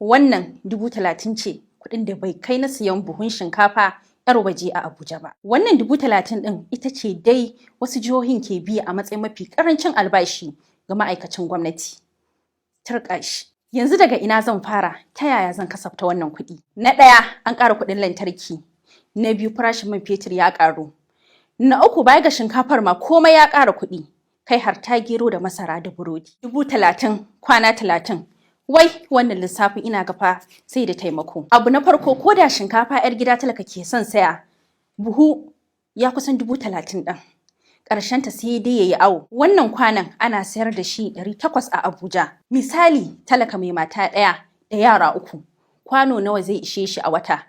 Wannan 30,000 ce, kuɗin da bai kai na siyan buhun shinkafa 'yar waje a Abuja ba. Wannan 30,000 ɗin ita ce dai wasu jihohin ke biya a matsayin mafi ƙarancin albashi ga ma'aikacin gwamnati. Turƙa shi. Yanzu daga ina zan fara, ta yaya zan kasafta wannan kuɗi? Na ɗaya, an ƙara kuɗin lantarki. Na biyu, farashin man fetur ya ƙaru. Na uku, baya ga shinkafar ma komai ya ƙara kuɗi. Kai har ta gero da masara da burodi. 30,000 kwana 30. Wai wannan lissafin ina ga fa sai da taimako. Abu na farko, ko da shinkafa 'yar gida talaka ke son saya, buhu ya kusan 30,000 ɗin. Ta sai dai yayi awo. Wannan kwanan ana sayar da shi 800 a Abuja. Misali, talaka mai mata ɗaya da yara uku, kwano nawa zai ishe shi a wata?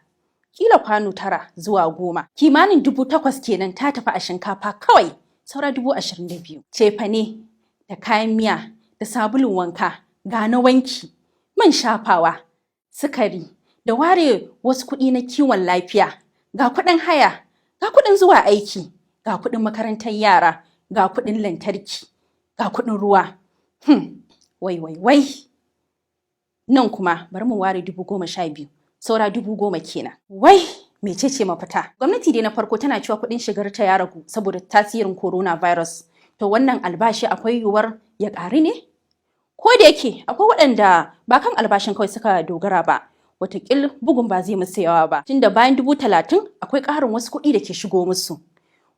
Kila kwano 9 zuwa 10. Kimanin 8,000 kenan ta tafi a shinkafa kawai, saura 22,000. Cefane da kayan miya da sabulun wanka, ga na wanki, man shafawa, sukari, da ware wasu kuɗi na kiwon lafiya, ga kuɗin haya, ga kuɗin zuwa aiki, ga kuɗin makarantar yara, ga kuɗin lantarki, ga kuɗin ruwa. Wai wai wai. Nan kuma bari mu ware 12,000, saura 10,000 kenan. Wai mecece mafita? Gwamnati dai na farko tana cewa kuɗin shigar ta ya ragu saboda tasirin coronavirus. To wannan albashi akwai yiwuwar ya ƙaru ne? Ko da yake akwai waɗanda ba kan albashin kawai suka dogara ba, wataƙil bugun ba zai musu yawa ba, tunda bayan 30,000 akwai ƙarin wasu kuɗi da ke shigo musu.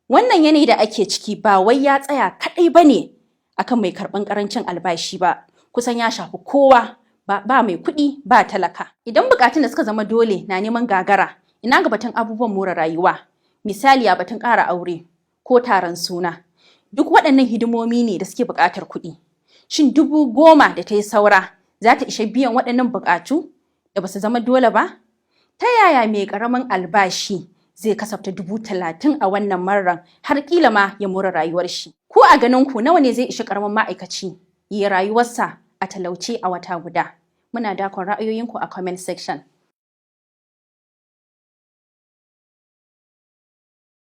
Wannan yanayi da ake ciki ba wai ya tsaya kaɗai ba ne akan mai karɓan ƙarancin albashi ba, kusan ya shafi kowa, ba mai kuɗi ba talaka. Idan buƙatun da suka zama dole na neman gagara, ina ga batun abubuwan more rayuwa, misali a batun ƙara aure ko taron suna. Duk waɗannan hidimomi ne da suke buƙatar kuɗi. Shin 10,000 da ta yi saura za ta ishe biyan waɗannan buƙatu da ba su zama dole ba? Ta yaya mai ƙaramin albashi zai kasafta 30,000 a wannan marar har ƙila ma ya more rayuwar shi? Ku a ganin ku nawa ne zai ishi ƙaramin ma'aikaci ya rayuwarsa a talauce a wata guda? Muna dakon ra'ayoyinku a comment section.